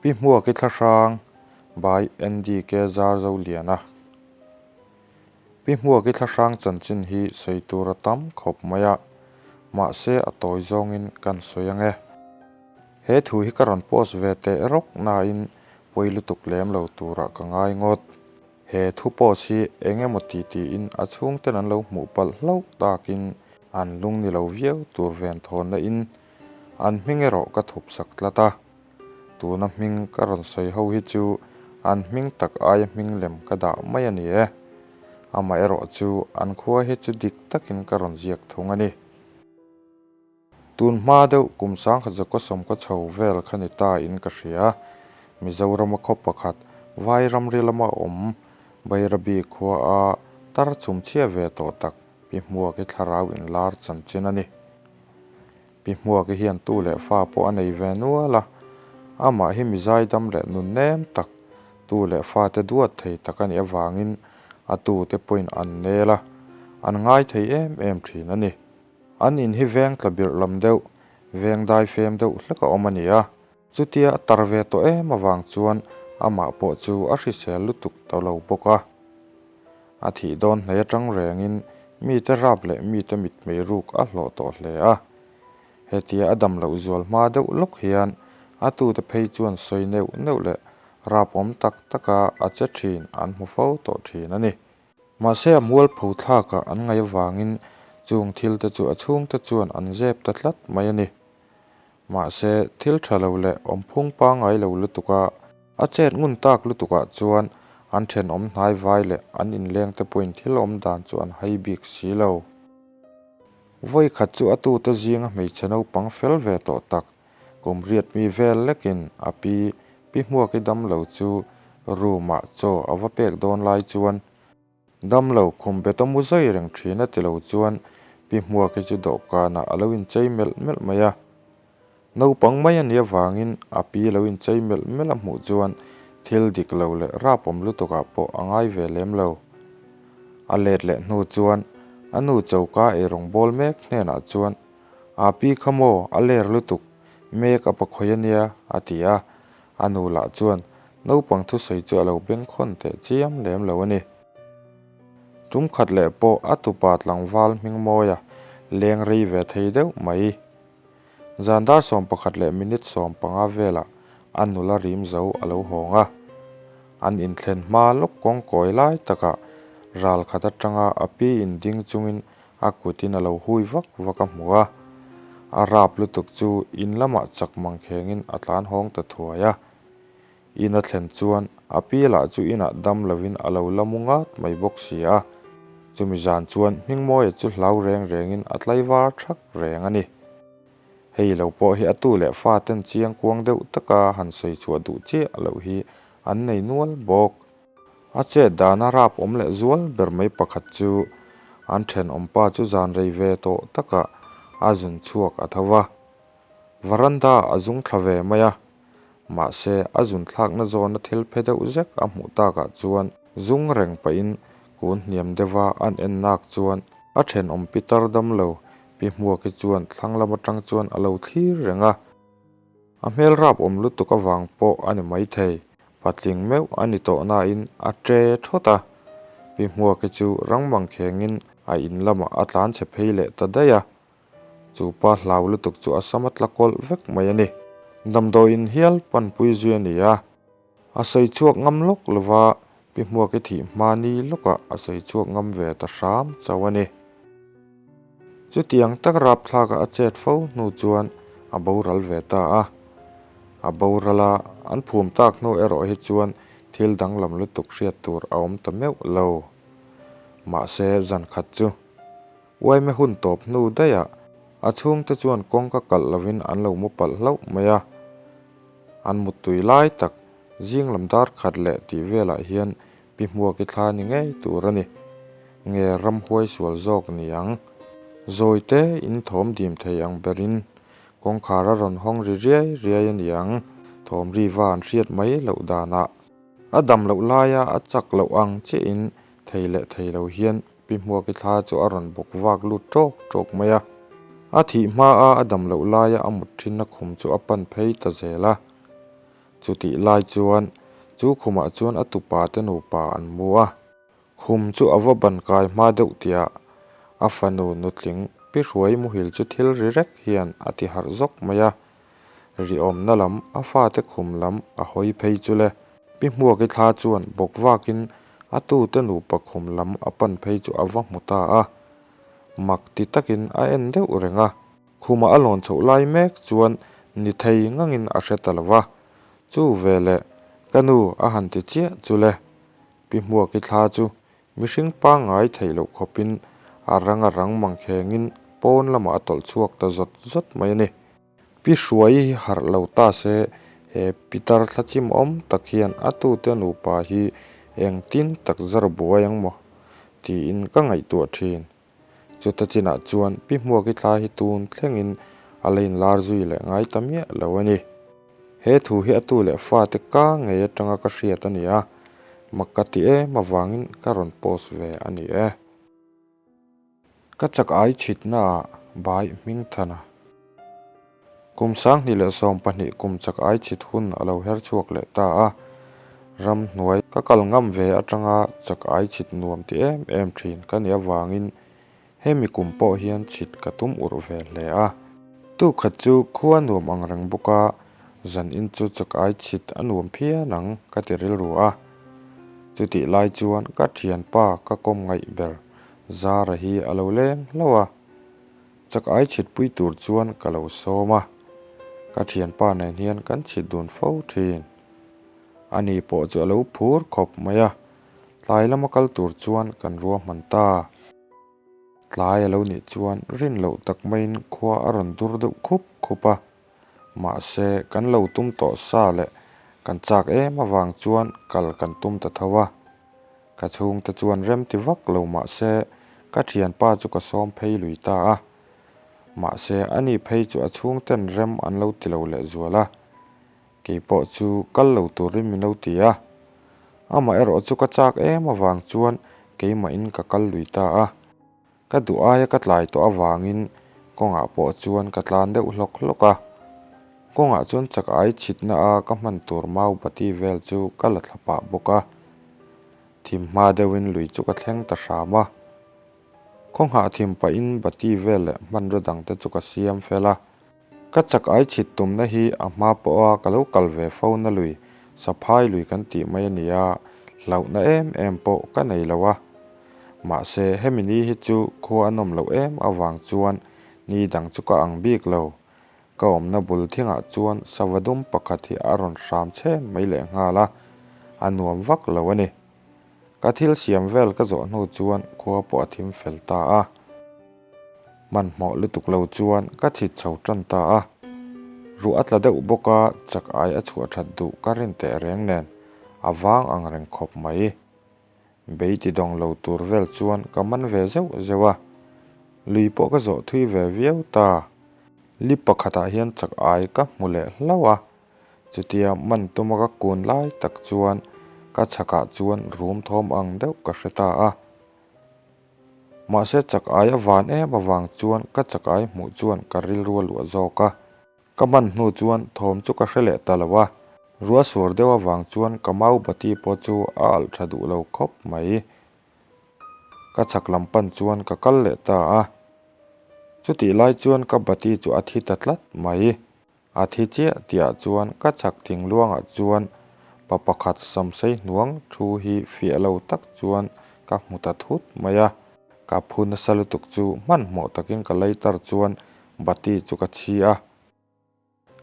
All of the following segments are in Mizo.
Pi Hmuaki Thlahrang by NDK Zarzoliana Pi Hmuaki Thlahrang chanchin hi sawi tur a tam khawp mai a, mahse a tawi zawngin kan sawi ang e. He thu hi ka rawn post ve teh rawk nain pawi lutuk lem lo turah ka ngai ngawt. He thu post hi eng emaw ti tiin a chhungten an lo hmuh palh hlauh takin an lung ni lo viau tur ven thawnna in an hming erawh ka thup sak tlat a. Tuna hming ka rawn sawi ho hi chu an hming tak aia hming lem ka dah mai a ni e. Amaherawh chu an khua hi chu dik takin ka rawn ziak thung a ni. Tun hma deuh kum sangkhat zakua sawmkaw chho vel kha ni ta in ka hria. Mizorama khaw pakhat Vai ramri lama awm Bairabi khua a tar chhumchhia ve tawh tak Pi Hmuaki thlarau inlar chanchin a ni. Pi Hmuaki hian tu leh fa pawh a nei ve nual a, amah hi mi zaidam leh nun nem tak, tu leh fate duat thei tak a nih avangin a tute pawhin an nel a, an ngai thei em em thin a ni. An in hi veng tla birh lam deuh, veng dai fem deuh hlek a awm a ni a, chutia a tar ve tawh em avang chuan amah pawh chu a hrisel lutuk ta lo bawk a. A thih dawn hnei atang rengin mite rap leh mite mitmei ruk a hlawh tawh hle a. Hetia a dam loh zual hma deuh lawk hian a tute phei chuan sawi neuh neuh leh rap awm tak taka a che thin an hmu fo tawh thin a ni. Mahse a mualpho thlakah an ngaih avangin chung thilte chu a chhungte chuan an zep ta tlat mai a ni. Mahse thil tha lo leh awmphung pangngai lo lutuka A chet ngun tak lutukah chuan an thenawm hnai vai leh an inleng te pawhin thil awm dan chu an hai bik si lo. Vawi khat chu a tute zinga hmeichhe naupang fel ve tawh tak, kum riat mi vel lekin a pi Pi Hmuaki damlo chu room-ah chaw a va pek dawn lai chuan Damlo khum bet a mu zai reng thin a ti lo chuan Pi Hmuaki chu dawhkanah a lo inchei melh melh mai a. Naupang mai a nih avangin a pi lo inchei melh melh a hmuh chuan thil dik lo leh rapawm lutukah pawh a ngai ve lem lo. A let leh hnu chuan a nu choka eirawng bawl mek hnenah chuan, A pi kha maw, a ler lutuk, mek a pakhawi a nia, a ti a. A nu lah chuan naupang thusawi chu a lo bengkhawn teh chiam lem lo a ni. Tum khat leh pawh a tupa tlangval hming mawia leng rei ve thei deuh mai. Zan dar 11 leh minute 15 velah a nula rim zo a lo hawng a. An inthlen hma lawk kawng kawi lai takah ral khat atanga a pi in ding chungin A kutin a lo hui vak vak a hmu a, a rap lutuk chu in lamah chak mang khengin a tlan hawng ta thuai a. In a thlen chuan a pi lah chu inah dam lovin a lo la mu ngat mai bawk si a. Chumi zan chuan Hmingmawia chu hlau reng rengin a tlaivar thak reng a ni. Hei lo pawh hi a tu leh fa ten chiang kuang deuh taka han sawi chhuah duh chiah loh hi an nei nual bawk. A chet dana rap awm leh zual ber mai pakhat chu an thenawmpa chu zan rei ve tawh takah a zun chhuak a tho va. Varanda a zung thla ve mai a, mahse a zun thlakna zawna thil phe deuh zek a hmuh takah chuan zung reng pahin kun hniam deuha an en nak chuan a thenawm pitar damlo Pi Hmuaki chuan thlang lam atang chuan a lo thlir reng a. A hmel rap awm lutuk avang pawh a ni maithei. Patling meuh a ni tawh nain a ṭe thawt a. Pi Hmuaki chu rang mang khengin a in lamah a tlan chhe phei leh ta daih a. Chu pa hlau lutuk chu a sam a tla kawlh vek mai a ni. Damdawiin hial panpui zui a ni a. A sawi chhuak ngam lawk lova Pi Hmuaki thih hma ni lawkah a sawi chhuak ngam ve ta hram chauh a ni. Chutiang tak rapthlakah a chet fo hnu chuan a boral ve ta a. A boral a, an phum tak hnu erawh hi chuan thil danglam lutuk hriat tur a awm ta meuh lo. Mahse zan khat chu uaime hun tawp hnu daihah a chhungte chuan kawngka kalh lovin an lo mu palh hlauh mai a. An muttui lai tak zing lam dar khat leh tih velah hian Pi Hmuaki thla ni ngei tur a ni. Nge ramhuai sual zawk ni ang? Zawi te in thawm dim thei ang berin kawngkhar a rawn hawng ri riai riai a ni ang. Thawm ri va an hriat mai loh danah. A dam loh laia a chak loh ang chiahin thei leh thei lo hian Pi Hmuaki thla chu a rawn bawk vak lut ṭawk ṭawk mai a. A thih hmaa a dam loh laia a mut ṭhinna khum chu a pan phei ta zel a. Chutih lai chuan chu khumah chuan a tupa te nupa an mu a. Khum chu a va ban kai hma deuh tihah a fanu nutling Pi Hruai muhil chu thil ri rek hian a ti harh zawk mai a. Riawmna lam a fate khum lam a hawi phei chu le. Pi Hmuaki thla chuan bawk vakin a tute nupa khum lam a pan phei chu a va hmu ta a. Mak ti takin a en deuh reng a. Khumah a lawn chhoh lai mek chuan ni thei ngangin a hre ta lo va. Chu veleh ka nu a han ti chiah chu le. Pi Hmuaki thla chu mihring pangngai theih loh khawpin a rang a rang mangkhengin pawn lamah a tawlh chhuak ta zawt zawt mai a ni. Pi Hruai hi harh lo ta se he pitar thla chimawm tak hian a tute nupa hi engtin tak zar buai ang maw tiin ka ngaihtuah thin. Chuta chinah chuan Pi Hmuaki thla hi tun thlengin a la inlar zui leh ngai ta miah lo a ni. He thu hi a tu leh fate ka ngei atanga ka hriat a ni a, mak ka ti em avangin ka rawn post ve a ni e. Ka chak ai chhitna ah bai hming than a. Kum 2012 kum chak ai chhit hun a lo her chhuak leh ta a. Ramhnuai ka kal ngam ve atanga chak ai chhit nuam ti em em thin ka nih avangin hemi kum pawh hian chhit ka tum urh ve hle a. Tukhat chu khua nuam ang reng bawk a, zan in chu chak ai chhit a nuam phian ang ka ti rilru a. Chutih lai chuan ka thianpa ka kawm ngaih ber Zara hi a lo leng hlauh a, chak ai chhitpui tur chuan ka lo sawm a, ka thianpa nen hian kan chhit dun fo thin. Ani pawh chu a lo phur khawp mai a, tlai lama kal tur chuan kan ruahman ta. Tlai a lo nih chuan rin loh tak maiin khua a rawn dur deuh khup khup a, mahse kan lo tum tawh sa leh kan chak em avang chuan kal kan tum ta tho a. Ka chhungte chuan rem ti vak lo mahse ka thianpa chu ka sawm phei lui ta a. Mahse ani phei chu a chhungten rem an lo ti lo leh zual a. Keipawh chu kal lo turin min lo ti a. Amah erawh chu ka chak em avang chuan keimahin ka kal lui ta a. Ka duh aia ka tlai tawh avangin kawngah pawh chuan ka tlan deuh hlawk hlawk a. Kawngah chuan chak ai chhitna a ka hman tur mau bati vel chu ka la thla pah bawk a. Thim hma deuhin lui chu ka thleng ta hram a. Khawnghah thim pahin bati vel leh hmanraw dangte chu ka siam fel a. Ka chak ai chhit tumna hi a hma pawha ka lo kal ve fo na lui, saphai lui kan tih mai a ni a, hlauhna em em pawh ka nei lo a. Mahse, hemi ni hi chu khua a nawm loh em avang chuan ni dang chu ka ang bik lo. Ka awmna bul thingah chuan sava dum pakhat hi a rawn hram chhen mai lehnghal a, a nuam vak lo a ni. Ka thil siam vel ka zawh hnu chuan khua pawh a thim fel ta a. Hmanhmawh lutuk lo chuan ka chhit chho tan ta a. Ruah a tla deuh bawk a, chak ai a chhuah that duh ka rin teh reng nen a vang ang reng khawp mai. Bei ti dawng lo tur vel chuan ka man ve zeuh zeuh a. Lui pawh ka zawh thui ve viau ta. Lip pakhatah hian chak ai ka hmu leh hlauh a. Chutia man tuma ka kun lai tak chuan ka chhakah chuan rum thawm ang deuh ka hre ta a. Mahse chak ai a van em avang chuan ka chak ai hmuh chuan ka rilru a luah zawk a. Ka man hnu chuan thawm chu ka hre leh ta lo a. Ruah suar deuh avang chuan ka mau bati pawh chu a alh tha duh lo khawp mai. Ka chak lam pan chuan ka kal leh ta a. Chutih lai chuan ka bati chu a thi ta tlat mai. A thi chiah tihah chuan ka chak thing luangah chuan pa pakhat samsei hnuang thu hi fiah lo tak chuan ka hmu ta thut mai a. Ka phu nasa lutuk chu hmanhmawh takin ka leitar chuan bati chu ka chhi a.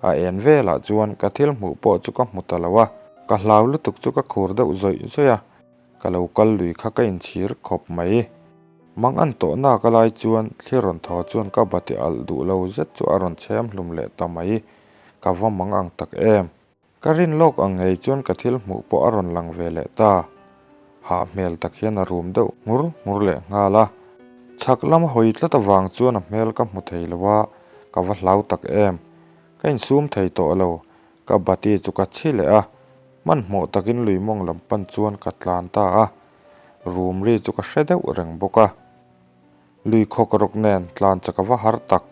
A en velah chuan ka thil hmuh pawh chu ka hmu ta lo a, ka hlau lutuk chu ka khur deuh zawih zawih a. Ka lo kal lui kha ka inchhir khawp mai. Mang an tawh nak a lai chuan thli rawn thaw chuan ka bati alh duh lo zet chu a rawn chhem hlum leh ta mai. Ka va mang ang tak em. Ka rin lawk ang ngei chuan ka thil hmuh pawh a rawn lang ve leh ta. Hah hmel tak hian a rum deuh nghur nghur leh nghal a. Chhak lama hawi tlat avang chuan a hmel ka hmu thei lo a, ka va hlau tak em. Ka insum thei tawh lo. Ka bati chu ka chhi leh a. Hmanhmawh takin lui mawng lam pan chuan ka tlan ta a, rum ri chu ka hre deuh reng bawk a. Lui khawk rawk nen tlan chak a va har tak.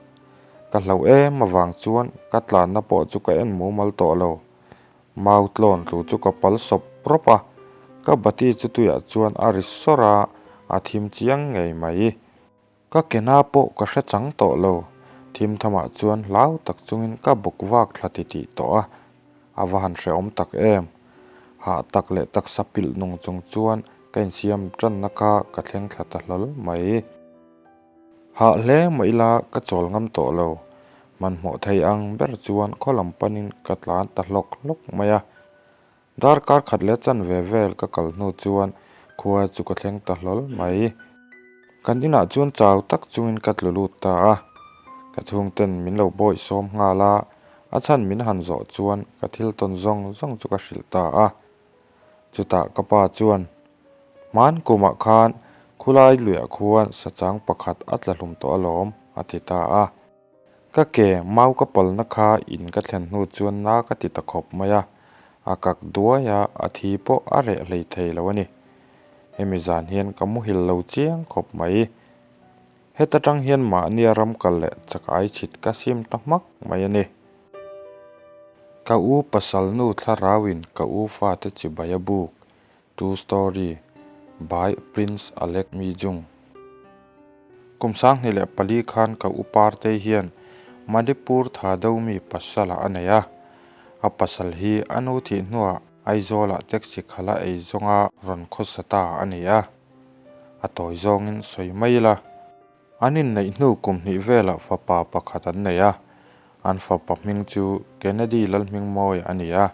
Ka hlauh em avang chuan ka tlanna pawh chu ka en mumal tawh lo. Mau tlawn tlu chu ka pal sawp rawp a, ka bati chu tuiah chuan a ri sawr a, a thim chiang ngei mai. Ka ke na pawh ka hre chang tawh lo, thim thamah chuan hlau tak chungin ka bawk vak thla titih tawh a, a va han hrehawm tak em. Hah tak leh taksa pilh nung chung chuan ka insiam tanna kha ka thleng thla ta hlawl mai. Hah hle mah ila ka chawl ngam tawh lo, hmanhmawh thei ang ber chuan khaw lam panin ka tlan ta hlawk hlawk mai a. Darkar khat leh chanve vel ka kal hnu chuan khua chu ka thleng ta hlawl mai. Kan inah chuan chau tak chungin ka tlu lut ta a, ka chhungten min lo bawih sawm nghal a, a chhan min han zawh chuan ka thil tawn zawng zawng chu ka hrilh ta a. Chutah ka pa chuan, Hman kumah khan khulai luiah khuan sachang pakhat a tla hlum tawh alawm, a ti ta a. Ka ke mau ka palna kha in ka thlen hnu chuan na ka ti ta khawp mai a, a kak duai a, a thi pawh a reh hlei thei lo a ni. Hemi zan hian ka muhil lo chiang khawp mai. Heta tang hian mahnia ram kal leh chak ai chhit ka sim ta hmak mai a ni. Ka u pasal nu thlarauin ka u fate chibai a buk, True Story by Prince Alec Mijung. Kum 2004 khan ka u Partei hian Manipur tha do mi pasal a nei a. A pasal hi a nu thih hnuah Aizawlah taxi khala ei zawnga rawn khawsa ta a ni a. A tawi zawngin sawi mai ila. An inneih hnu kum hnih velah fapa pakhat an nei a, an fapa hming chu Kennedy Lalhmingmawia a ni a.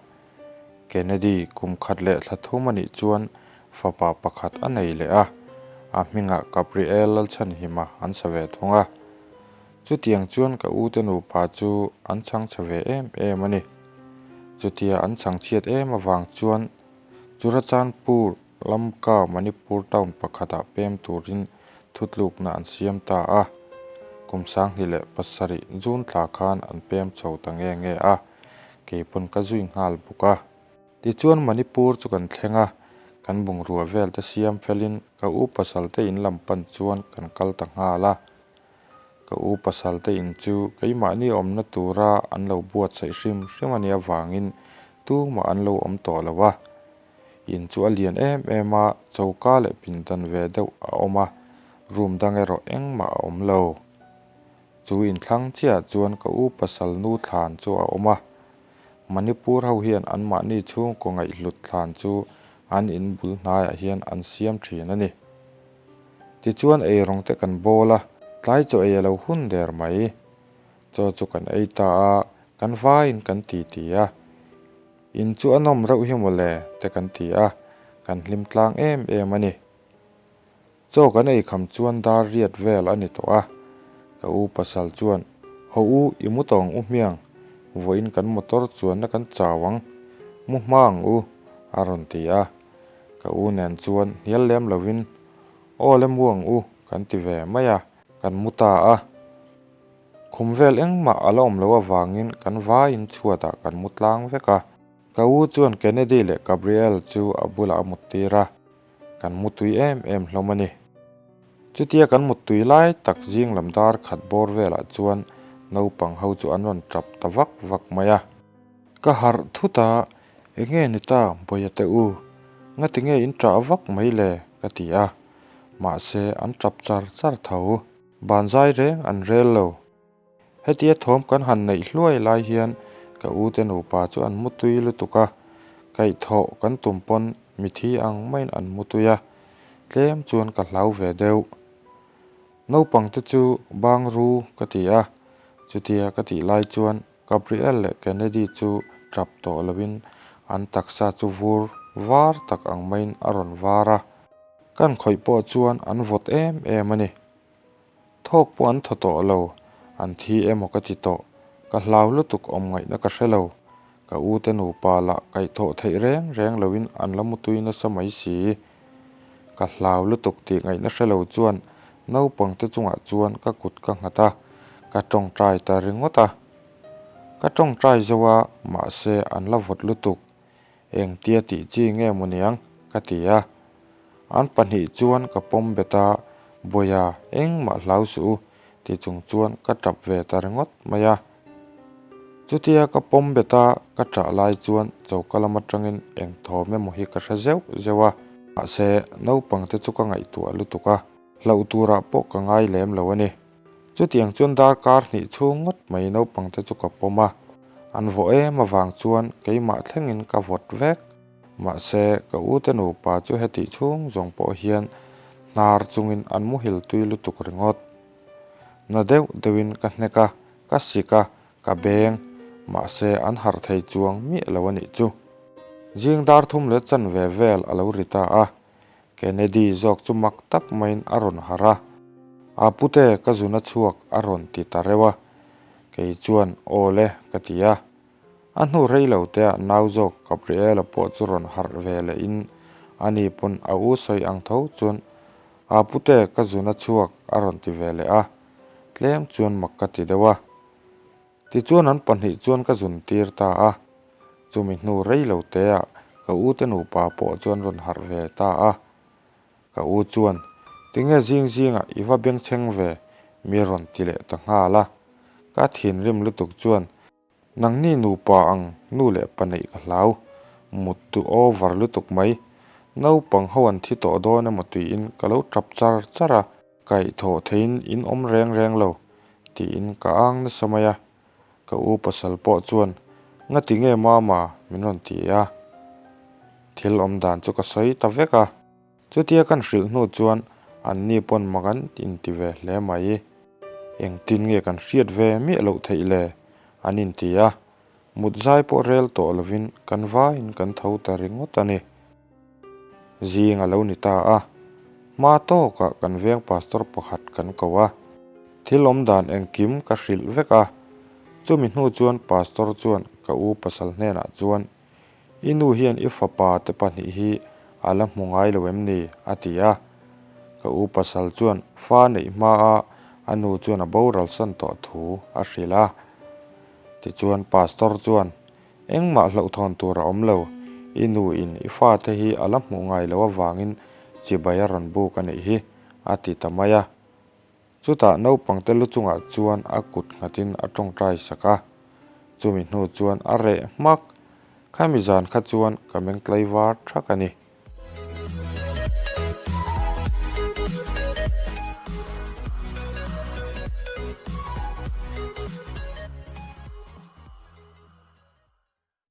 Kennedy kum khat leh thla thum a nih chuan fapa pakhat a nei leh a, a hmingah Gabriel Lalchhanhima an sa ve thung a. Chutiang chuan ka ute nupa chu an chhangchhe ve em em a ni. Chutia an chhangchhiat em avang chuan Churachandpur Lamka Manipur town pakhatah pem turin thutlukna an siam ta a, kum 2007 June thla khan an pem chho ta nge nge a, kei pawn ka zui nghal bawk a. Tichuan Manipur chu kan thleng a, kan bungrua vel te siam felin ka u pasal te in lam pan chuan kan kal ta nghal a. Ka u pasal te in chu keimahni awmna tura an lo buatsaih hrim hrim a nih avangin tumah an lo awm tawh lo a. In chu a lian em em a, choka leh pindan ve deuh a awm a, room dang erawh engmah a awm lo. Chu inthlang chiah chuan ka u pasal nu thlan chu a awm a, Manipur ho hian anmahni chhungkaw ngaihhlut thlan chu an in bul hnaiah hian an siam thin a ni. Tichuan eirawng te kan bawl a, tlai chaw ei a lo hun der mai. Chaw chu kan ei ta a, kan vaiin kan titi a. In chu a nawm reuh hi mawle te kan ti a, kan hlim tlang em em a ni. Chaw kan ei kham chuan dar riat vel a ni tawh a, ka u pasal chuan, Haw u, i mu tawng u hmiang, vawiin kan motor chuanna kan chau ang, mu hma ang u, a rawn ti a. Ka u nen chuan hnial lem lovin, Aw le mu ang u, kan ti ve mai a, kan mu ta a. Khum vel engmah a la awm loh avangin kan vaiin chhuatah kan mu tlang vek a. Ka u chuan Kennedy leh Gabriel chu a bulah a muttir a, kan mutui em em hlawm a ni. Chutia kan muttui lai tak zing lam dar khat bawr velah chuan naupang ho chu an rawn tap ta vak vak mai a. Ka harh thut a, Enge ni ta Bawia te u, ngati nge in ṭah vak mai le? ka ti a, mahse an ṭap char char tho. Ban zai reng an rel lo. Hetia thawm kan han neih hluai lai hian ka u te nupa chu an mutui lutuk a, kaihthawh kan tum pawn mithi ang maiin an mutui a, tlem chuan ka hlau ve deuh. Naupang te chu bang ru ka ti a, chutia ka tih lai chuan Gabriel leh Kennedy chu tap tawh loin an taksa chu vur var tak ang maiin a rawn var a. Kan khawih pawh chuan an vawt em em a ni. Thawk pawh an thaw tawh lo, an thi emaw ka ti tawh. Ka hlau lutuk awm ngaihna ka hre lo. Ka u te nupa lah kaihthawh theih reng reng loin an la mutui nasa mai si. Ka hlau lutuk tih ngaihna hre lo chuan naupang te chungah chuan ka kut ka nghat a, ka tawngtai ta ringawt a. Ka tawngtai zo a, mahse an la vawt lutuk. Engtia tih chi nge maw niang? ka ti a. An pahnih chuan ka pawm bet a, Bawiha, engmah hlau suh u, ti chung chuan ka tap ve ta ringawt mai a. Chutia ka pawm bet a, ka ṭah lai chuan choka lam aṭangin eng thawm emaw hi ka hre zeuh zeuh a. Mahse, naupang te chu ka ngaihtuah lutuk a, hlauh turah pawh ka ngai lem lo a ni. Chutiang chuan darkar hnih chhung ngawt mai naupang te chu ka pawm a, an vawh em avang chuan keimah thlengin ka vawt vek. Mahse, ka ute nupa chu hetih chhung zawng pawh hian hnar chungin an muhil tui lutuk ringawt. Na deuh deuhin ka hnek a, ka sik a, ka beng, mahse an harh thei chuang miah lo a nih chu. Zing dar thum leh chanve vel a lo ri ta a, Kennedy zawk chu mak tak maiin a rawn harh a, A pute ka zun a chhuak a rawn ti ta reuh a, kei chuan aw le ka ti a. A hnu rei lo te ah nau zawk Gabriela pawh chu rawn harh ve leh in ani pawn a u sawi ang tho chuan A pute ka zun a chhuak a rawn ti ve leh a, tlem chuan mak ka ti deuh a. Tichuan an pahnih chuan ka zun tir ta a, chumi hnu rei lo te ah ka u te nupa pawh chuan rawn harh ve ta a. Ka u chuan, Tinge zing zingah i va bengchheng ve? mi rawn ti leh ta nghal a. Ka thinrim lutuk chuan, Nangni nupa ang nu leh pa neih ka hlau, mut duh over lutuk mai. Naupang ho an thi tawh dawn emaw tiin ka lo tap char char a, kaihthawh theihin in awm reng reng lo tiin ka ang nasa mai a. Ka u pasal pawh chuan Ngati nge mama min rawn ti a, thil awm dan chu ka sawi ta vek a. Chutia kan hrilh hnu chuan anni pawn mak an inti ve hle mai. Engtin nge kan hriat ve miah loh theih le? An inti a, mut zai pawh rel tawh lovin kan vaiin kan tho ta ringawt a ni. Zing a lo ni ta a, hma tawkah kan veng pastor pakhat kan ko a, thil awmdan engkim ka hrilh vek a. Chumi hnu chuan pastor chuan ka u pasal hnenah chuan I nu hian i fapa te pahnih hi a la hmu ngai lo em ni? a ti a. Ka u pasal chuan fa neih hmaa a nu chuan a boral san tawh thu a hrilh a. Tichuan pastor chuan, Engmah hlauhthawn tur a awm lo, i nu in i fate hi a la hmuh ngai loh avangin chibai a rawn buk a nih hi, a ti ta mai a. Chutah naupangte lu chungah chuan a kut nghatin a tawngtai sak a, chumi hnu chuan a reh hmak. Khami zan kha chuan ka meng tlaivar thak a ni.